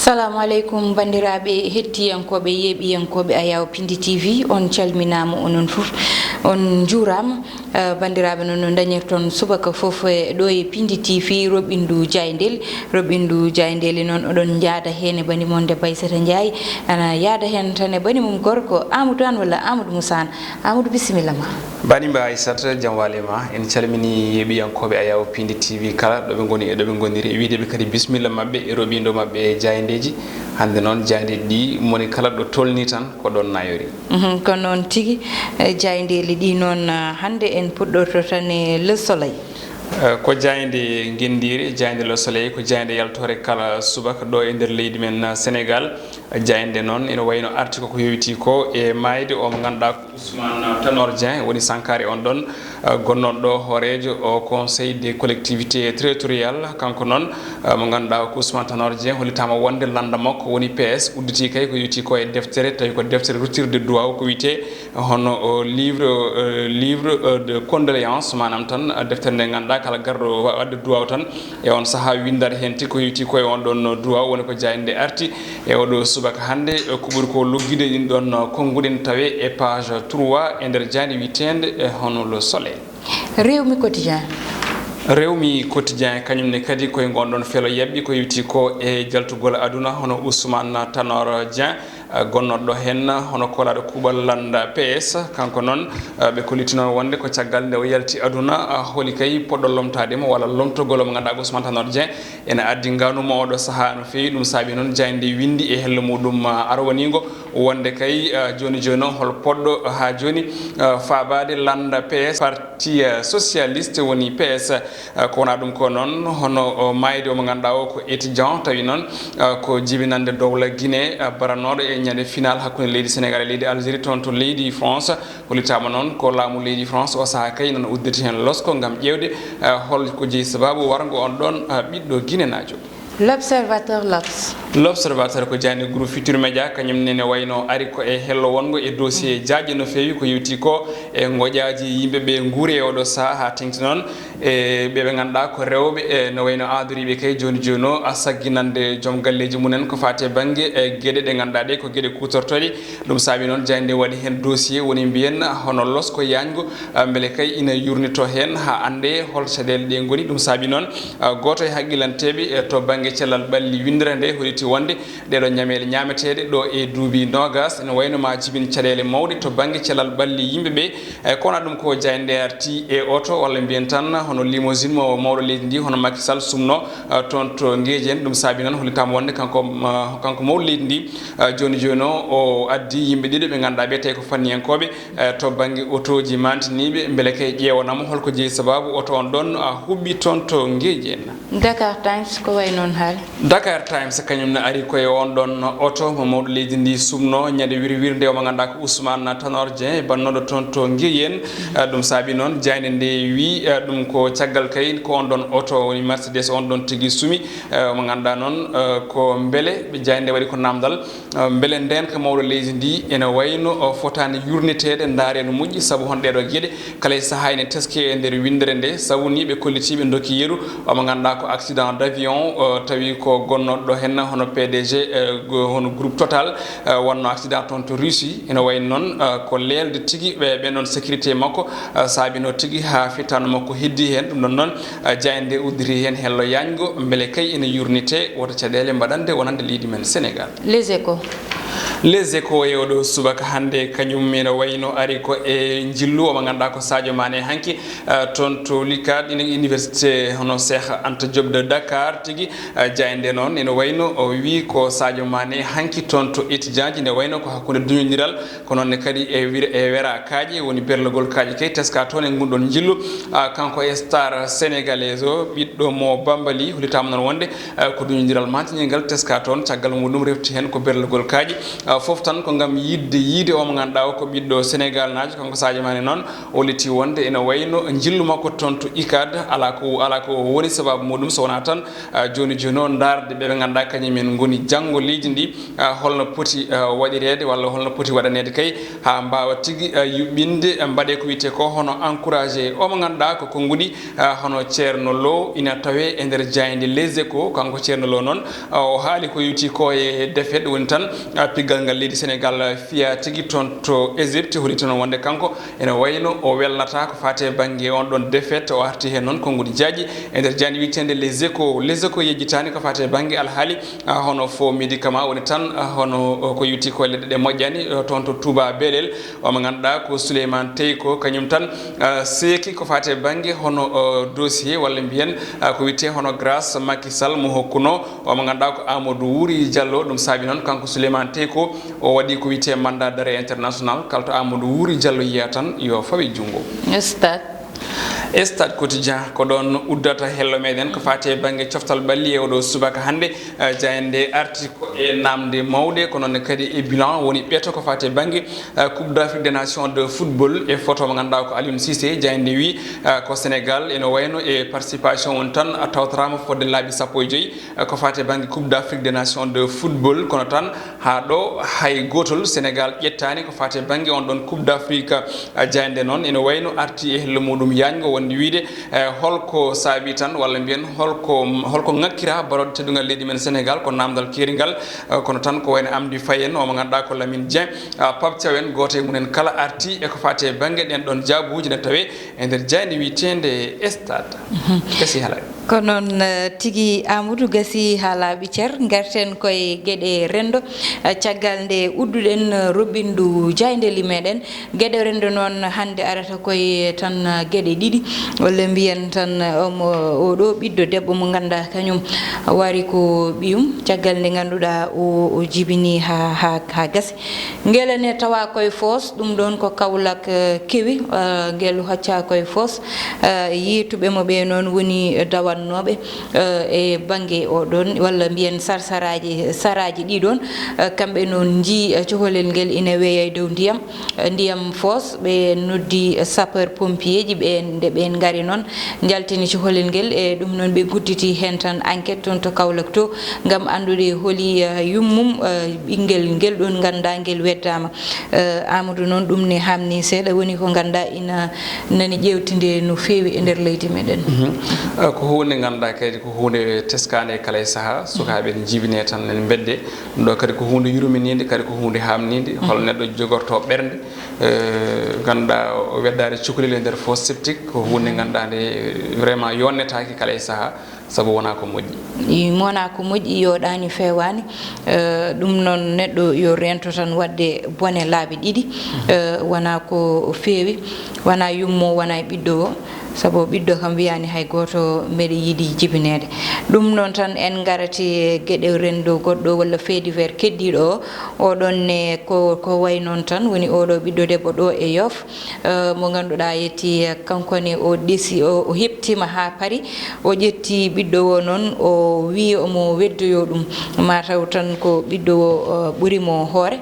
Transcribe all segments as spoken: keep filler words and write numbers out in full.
Salamu aleykum, banndiraaɓe hettiyankooɓe, yeeɓiyankooɓe Ayaw Pindi T V, on calminaama, onon fof on njuuraama. Eh, banndiraaɓe, noon no dañirton subaka fof e ɗo e Pindi T V, roɓindu jaayndeeli. Roɓindu jaayndeeli noon, oɗon njaada heen e bani mon de Baysata Njaay, ana yaada heen tan e bani mum gorko Amadou Anne walla Amadou Moussa Anne. Amadou, bisimilla ma. Banimba Aissata, jam waale ma. En calmini yeeɓiyankooɓe Ayaw Pindi T V kala, ɗo ɓe ngoni e ɗo ɓe ngoniri, e wiide ɓe kadi bisimilla maɓɓe e roɓindo maɓɓe e jaayndeeji. Hannde noon, jaayndeeji ɗi, moni kala ɗo tolni tan, ko ɗoon nayori. Mhm, ko noon tigi. Eh, jaayndeeli ɗi noon, ah, hannde en puɗɗorto tan e Le Soleil. Eh, ko jaaynde ngenndiire, jaaynde Le Soleil, ko jaaynde yaltoore kala subaka ɗo e nder leydi men, ah, Sénégal. Jaaynde noon ina wayno arti ko ko yowiti ko e maayde o mo ngannduɗaa ko Ousmane Tanor Dieng woni sankaare on ɗon, eh, gonnooɗo ɗo hooreejo o Conseil des collectivités territoriales. Kanko noon, eh, mo ngannduɗaa ko Ousmane Tanor Dieng hollitaama wonde lannda makko woni P S udditi kay ko yowiti ko e deftere, tawi ko deftere ruttirde duwaw ko wiyetee hono o livre, eh, livre, eh, de condoléances, maanaam tan, eh, deftere nde ngannduɗaa kala garɗo wa-, waɗde duwaw tan e on sahaa winndata heen tigi ko yowiti ko e on ɗon duwaw, woni ko jaaynde arti e oɗo subaka hannde, eh, ko ɓuri ko luggude ɗin ɗon, eh, konnguɗi ene tawee e page trois e nder jaaynde wiyeteende, eh, hono Le Soleil. Rewmi Quotidien. Rewmi Quotidien kañum ne kadi koye ngon ɗon felo yaɓɓi ko yowiti ko e jaltugol aduna hono Ousmane Tanor Dieng, eh, gonnooɗo heen hono koolaaɗo kuuɓal lannda P S. Kanko noon, eh, ɓe kolliti noon wonde ko caggal nde o yalti aduna, eh, holi kay poɗɗo lomtaade mo walla lomtogol mo ngannduɗaa ko Ousmane Tanor Dieng ene addi ngaanu mo oɗo sahaa no feewi. Ɗum saabi noon jaaynde winndi e hello muɗum, eh, arwaniingo wonde kay, eh, jooni jooni noon hol poɗɗo haa jooni, eh, faabaade lannda P S, Parti, eh, Socialiste woni P S. Eh, ko wonaa ɗum ko noon, hono o maayde o mo ngannduɗaa o ko étudiant, tawi noon, eh, ko jibinannde dowla Guinée, eh, baranooɗo e ñande final hakkunde leydi Sénégal e leydi Algérie toon to leydi France. Hollitaama noon ko laamu leydi France o sahaa kay noon udditi heen losko ngam ƴeewde, eh, hol ko jeyi sabaabu warngo on ɗoon, eh, ɓiɗɗo ginenaajo. L'Observateur, L'Obs. L'Observateur ko jaaynde groupe Futurs Médias, kañum ne ne wayno ari ko e hello wonngo e dossier jaajɗo no feewi ko yowiti ko e ngoƴaaji yimɓe ɓe nguuri e oɗo sahaa haa teŋti noon e ɓe ɓe ngannduɗaa ko rewɓe, e no wayno aadoriiɓe kay jooni jooni o, a sagginande joom galleeji mumen ko faati e bannge e geɗe ɗe ngannduɗaa ɗe ko geɗe kuutortooɗe. Ɗum saabi noon jaaynde waɗi heen dossier woni mbiyen hono losko yaañgo, ah, mbele kay ina yurnito heen haa annde hol caɗeele ɗe ngoni. Ɗum saabi noon, ah, gooto e haqqilanteeɓe, eh, to bannge cellal ɓalli winndere nde holliti wonde ɗeɗo ñameele ñaameteeɗe ɗo e duuɓi noogas ene wayno ma jibin caɗeele mawɗe to bannge cellal ɓalli yimɓe ɓe. Eh, kono ɗum ko jaaynde arti e oto walla mbiyen tan hono limousine mo mawɗo leydi ndi hono Macky Sall sumno, eh, toon to Ngeejen. Ɗum saabi noon hollitaama wonde kanko, eh, kanko mawɗo leydi ndi, eh, jooni jooni o, o addi yimɓe ɗiɗo ɓe ngannduɗaa ɓe tawi ko fanniyankooɓe, eh, to bannge otooji mantiniiɓe, mbele kay ƴeewanamo holko jeyi sabaabu oto on ɗon, ah, huɓɓi toon to Ngeejen. Dakar Times ko way noon haali. Dakar Times kañum ne ari koye on ɗon oto mo mawɗo leydi ndi sumno ñande wirwirnde o mo ngannduɗaa ko Ousmane Tanor Dieng bannooɗo toon to Ngeeyen. Eh, ɗum saabi noon jaaynde nde wi, eh, ɗum ko caggal kay ko on ɗon oto woni Mercedes on ɗon tigi sumi, eh, mo ngannduɗaa noon, eh, ko mbele jaaynde waɗi ko namdal. Ah, mbele ndeenka mawɗo leydi ndi ene wayno, ah, fotaani yurniteede, ndaaree no moƴƴi, sabu hon ɗeeɗoo geɗe kala e sahaa ene teskee e nder winndere nde, sabu nii ɓe kolliti ɓe ndokki yeru, ah, mo ngannduɗaa ko accident d'avion, ah, tawi ko gonnooɗo heen hono P D G, eh, go-, hono groupe Total, ah, wonno accident toon to Russie. Ene wayi noon, ah, ko leelde tigi ɓe, ɓen ɗon sécurité makko, ah, saabino tigi haa fittaandu makko heddii heen. Ɗum ɗon noon, ah, jaaynde udditi heen hello yaañgo, mbele kay ene yurnitee, wota caɗeele mbaɗande wonande leydi men Sénégal. Les Échos. Les Échos e oɗo subaka hannde, kañum ene wayno ari ko e njillu o mo ngannduɗaa ko Sadio Mané hanki, eh, toon to Likar, ina université hono Cheikh Anta Diop de Dakar tigi, eh, jaaynde noon ene wayno o wi ko Sadio Mané hanki toon to étudiant ji, ene wayno ko hakkunde duñondiral, ko noon ne kadi e wir-, e wera kaaƴe, woni berlogol kaaƴe kay teska toon e ngun ɗon njillu. Ah, kanko e star sénégalais o, ɓiɗɗo mo Bambali, hollitaama noon wonde, eh, ko duñondiral mantiningal teska toon, caggal muɗum refti heen ko berlogol kaaƴe. Ah, fof tan ko ngam yiɗde, yiide o mo ngannduɗaa o ko ɓiɗɗo Sénégal naajo, kanko Sadio Mané noon, o holliti wonde ene wayno njillu makko toon to icad, alaa ko, alaa ko woni sabaabu muɗum. Ɗum so wonaa tan, ah, jooni jooni o ndaarde ɓe ɓe ngannduɗaa kañum en ngoni janngo leydi ndi, ah, holno poti, ah, waɗireede walla holno poti waɗaneede kay haa mbaawa tigi, ah, yuɓɓinde, ah, mbaɗee ko wiyetee ko hono encouragé o mo ngannduɗaa ko konnguɗi, ah, hono Ceerno Lo ina tawee e nder jaaynde Les Échos. Kanko Ceerno Lo noon, ah, o haali ko yowti ko e défaite, woni tan, ah, piggal ngal leydi Sénégal, ah, fiya tigi toon to Égypte, holi toon wonde kanko ene wayno o welnataa ko faati e bannge on ɗon défaite, o arti heen noon konnguɗi jaaji e nder jaaynde wiyeteende Les Échos. Les Échos yejjitaani ko faati e bannge alhaali, ah, hono faux médicament woni tan, ah, hono, oh, ko yowti ko e leɗɗe ɗe moƴƴaani, oh, toon to Touba Belel. O mo ngannduɗaa ko Souleymane Teyko, kañum tan, ah, seeki ko faati e bannge hono, oh, dossier walla mbiyen, ah, ko wiyetee hono grâce Macky Sall mo hokkuno o mo ngannduɗaa ko Amadou Wuri Diallo. Ɗum saabi noon kanko Souleymane Teyko o waɗi ko wiyetee mandat d'arrêt international, kala to Amadou Wuri Diallo yiya tan yo fawe junngo. Stade. Stade Quotidien ko ɗoon uddata hello meɗen ko faati e bannge coftal ɓalli e oɗo subaka hannde. Eh, jaaynde arti ko e namde mawɗe, ko noon kadi e bilan woni ɓeto ko faati e bannge, eh, Coupe d'Afrique des Nations de football. E photo mo ngannduɗaa ko Aliou Cissé, jaaynde wi, eh, ko Sénégal ene wayno e participation on tan, a tawtoraama fodde laabi sappo e joyi, eh, ko faati e bannge Coupe d'Afrique des Nations de football. Kono tan haa ɗo hay gootol Sénégal ƴettaani ko faati e bannge on ɗon Coupe d'Afrique. Eh, jaaynde noon ene wayno arti e hello muɗum yaajngo wonde wiide, eh, holko saabi tan walla mbiyen holko, holko ŋakkira barooɗe teddungal leydi men Sénégal, ko namdal keeringal, eh, kono tan ko wayno Amdi Faye en, o mo ngannduɗaa ko Lamine Dieng, ah, Pape Thiaw en, gooto e mumen kala arti e ko faati e bannge ɗen ɗon jaabuuji ne tawee e nder jaaynde wiyeteende Stade. Mhm. Gasi haa laaɓi. Ko noon, eh, tigi Amadou, gasi haa laaɓi cer. Ngarten koye geɗe renndo, eh, caggal nde udduɗen, eh, roɓɓindu jaayndeeli meɗen. Geɗe renndo noon hannde arata koye tan, eh, geɗe ɗiɗi, walla mbiyen tan, eh, omo, oɗo ɓiɗɗo debbo mo ngannduɗaa kañum wari ko ɓiyum, caggal nde ngannduɗaa o, o jibini haa, haa, haa gasi. Ngel ne tawa koye Foos, ɗum ɗoon ko Kaolack, eh, kewi, eh, ngel hocca koye Foos. Eh, yiytuɓe mo ɓe noon woni dawannooɓe, eh, e bannge o ɗoon, walla mbiyen sarsaraaji, saraaji ɗi ɗoon, eh, kamɓe noon njii, eh, coholel ngel ina weeya e dow ndiyam, eh, ndiyam Foos, ɓe noddi sapeur pompier ji, ɓe, nde ɓe ngari noon, njaltini coholel ngel, e ɗum noon ɓe gudditi heen tan enquête toon to Kaolack to, ngam anndude holi, eh, yummum, eh, ɓinngel ngel ɗoon ngannduɗaa ngel weddaama. Eh, Amadou noon, ɗum ne haamni seeɗa, woni ko ngannduɗaa ina nani ƴeewtinde no feewi e nder leydi meɗen. Mhm. Eh, ko huunde ngannduɗaa kadi ko huunde teskaande e kala e sahaa, sukaaɓe ne njibine tan ene mbedde. Ɗum ɗo kadi ko huunde yurminiinde, kadi ko huunde haamniinde. Mhm. Hol neɗɗo jogorto ɓernde, eh, ngannduɗaa o weddaade cukalel e nder fosse septique, ko huunde ngannduɗaa nde vraiment yonnetaake kala e sahaa, sabu wonaa ko moƴƴi. I, wonaa ko moƴƴi, yooɗaani, feewaani. Eh, ɗum noon neɗɗo yo reento tan waɗde bone laabi ɗiɗi. Mhm. Eh, wonaa ko feewi, wonaa yummo, wonaa e ɓiɗɗo o. Sabu ɓiɗɗo kam wiyaani hay gooto mbeɗa yiɗi jibineede. Ɗum noon tan en ngarati geɗe renndo goɗɗo walla fait divers keddiiɗo o. Oɗon ne ko, ko wayi noon tan woni oɗo ɓiɗɗo debbo ɗo e Yoff, eh, mo ngannduɗaa yetti, eh, kanko ne o ɗesi, o, o heɓtiima haa Paris. O ƴetti ɓiɗɗo o noon, o wii omo weddoyoo ɗum. Mataw tan ko ɓiɗɗo o, eh, ɓuri mo hoore.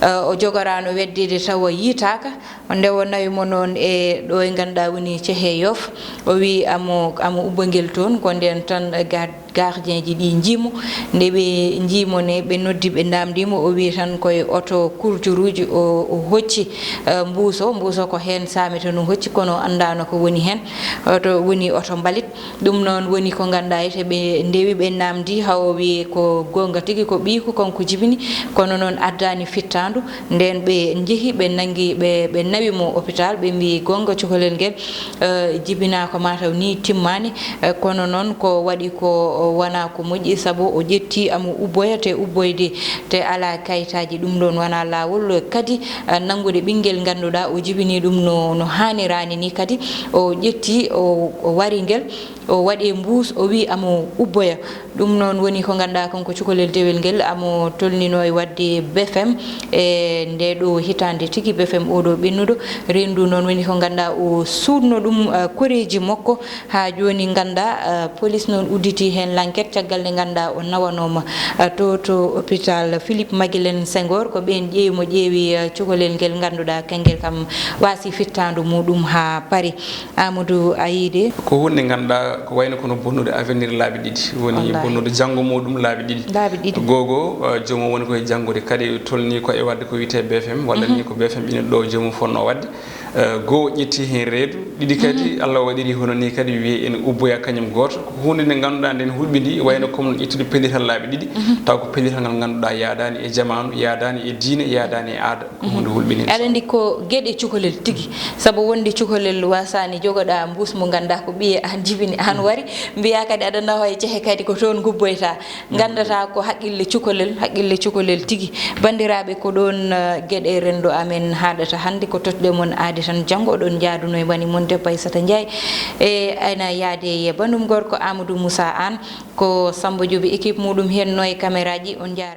Eh, o jogoraano weddeede tawa yiitaaka. Nde o nawi mo noon e ɗo e ngannduɗaa woni cehe Yoff, o wii amo, amo ubbangel toon, ko ndeen tan ga-, gardien ji ɗi njii mo. Nde ɓe njii mo ne, ɓe noddi, ɓe naamndii mo, o wii tan ko e oto kurjuruuji o, o hocci, eh, mbuuso, mbuuso ko heen saami tan o hocci, kono o anndaano ko woni heen. Oto woni oto mbalit. Ɗum noon woni ko ngannduɗaa ete ɓe ndewi, ɓe naamndii, haa o wii ko goonga tigi, ko ɓiyko kanko jibini, kono noon addaani fittaandu. Ndeen ɓe njehi, ɓe nanngi, ɓe, ɓe nawi mo hôpital, ɓe mbii goonga cukalel ngel, eh, jibinaa ko mataw nii timmaani, eh, kono noon ko waɗi ko wonaa ko moƴƴi, sabu o ƴetti amo ubboya te ubboyde te alaa kayitaaji, ɗum ɗoon wonaa laawol. Kadi, eh, nanngude ɓinngel ngannduɗaa o jibini ɗum no, no haaniraani nii, kadi o ƴetti, o, o wari ngel, o waɗi e mbuus, o wii amo ubboya. Ɗum noon woni ko ngannduɗaa kon ko cukalel dewel ngel amo tolninoo e waɗde B F M e ndee ɗoo hitaande tigi. B F M oo ɗoo ɓennuɗo reendu noon woni ko ngannduɗaa o suuɗno ɗum, eh, koreeji makko haa jooni ngannduɗaa, eh, police noon udditii heen lanket caggal nde ngannduɗaa o nawanooma, eh, to, to hôpital Philippe Maguilène Senghor. Ko ɓeen ƴeewi mo ƴeewi, eh, cukalel ngel ngannduɗaa kangel kam waasi fittaandu muɗum haa pari. Amadou Ayide. Ko huunde ngannduɗaa ko wayno kono bonnude avenir laabi ɗiɗi. Woni bonnude janngo muɗum laabi ɗiɗi. Laabi ɗiɗi. Googo, eh, joomum woni koye janngude kadi tolni ko e waɗde ko wiyetee B F M, walla ni ko B F M ɓinnuɗo ɗo joomum fotnoo waɗde. Eh, goo ƴetti heen reedu, ɗiɗi kadi Allah waɗiri hono ni kadi wiye ene ubboya kañum gooto. Ko huunde nde ngannduɗaa nden hulɓindii, wayno comme ƴettude pellital laabi ɗiɗi, taw ko pellital ngal ngannduɗaa yaadaani e jamaanu, yaadaani e diine, yaadaani e aada. Ko huunde hulɓininde. Aɗa anndi ko geɗe cukalel tigi. Sabu wonde cukalel wasaani jogoɗaa mbuus mo ngannduɗaa ko ɓiye aan jibini, aan wari. Mbiyaa kadi aɗa nawa e cehe kadi ko toon ngubboyta. Nganndataa ko haqqille cukalel, haqqille cukalel tigi. Banndiraaɓe, ko ɗoon, eh, geɗe renndo amen haaɗata hannde. Ko toɗɗe mon aadi tan janngo oɗon njaaduno e bani mon debbo Aissata Ndiaye. E ena yaade e banndum gorko Amadou Moussa Anne. Ko Sammba Jobi équipe muɗum heen no e caméra ji. On njaaraama.